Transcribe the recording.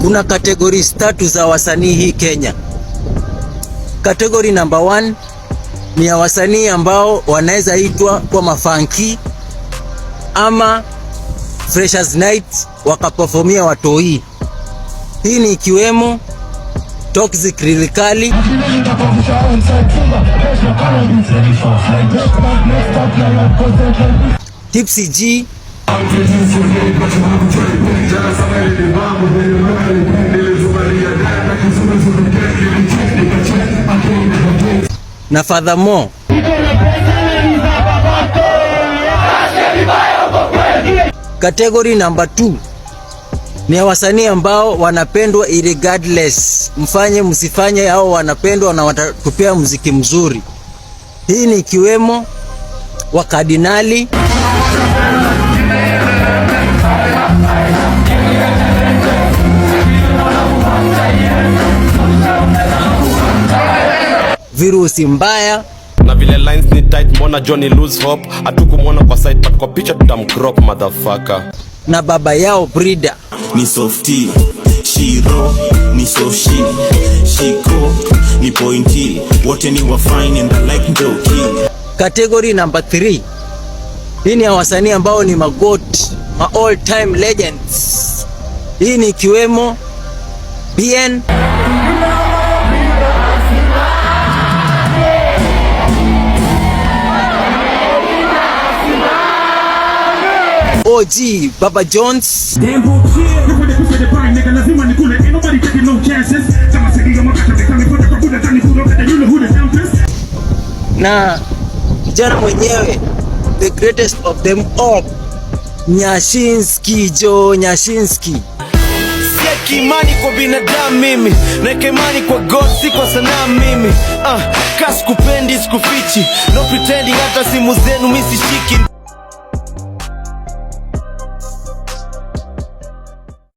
Kuna categories tatu za wasanii hii Kenya. Category number one ni ya wasanii ambao wanaweza itwa kwa mafunkie ama freshers night wakaperformia watoi. Hii ni ikiwemo Toxic Lyrikali, Tipsy G, na furthermore category number 2 ni ya wasanii ambao wanapendwa irregardless, mfanye msifanye, au wanapendwa na watatupea muziki mzuri. Hii ni ikiwemo Wakadinali, Virusi Mbaya, Na vile lines ni tight, mbona Johnny lose hope? Hatukumwona kwa site, but kwa picha tutamcrop, motherfucker. Na baba yao Breeder. Ni softy shiro, ni soshi shiko, ni pointy, wote ni wa fine and I like njoki. Category number 3, hii ni ya wasanii ambao ni maGOAT, ma all time legends. Hii ni ikiwemo Bien, OG Baba Jones, Lazima nikule, ain't nobody taking no chances. Kama sigi Na kijana mwenyewe, the greatest of them all, Nyashinski Joe Nyashinski. Sieki imani kwa binadamu mimi, naeka imani kwa God, si kwa sanamu mimi. Ka sikupendi sikufichi, no pretending, hata simu zenu mi sishiki.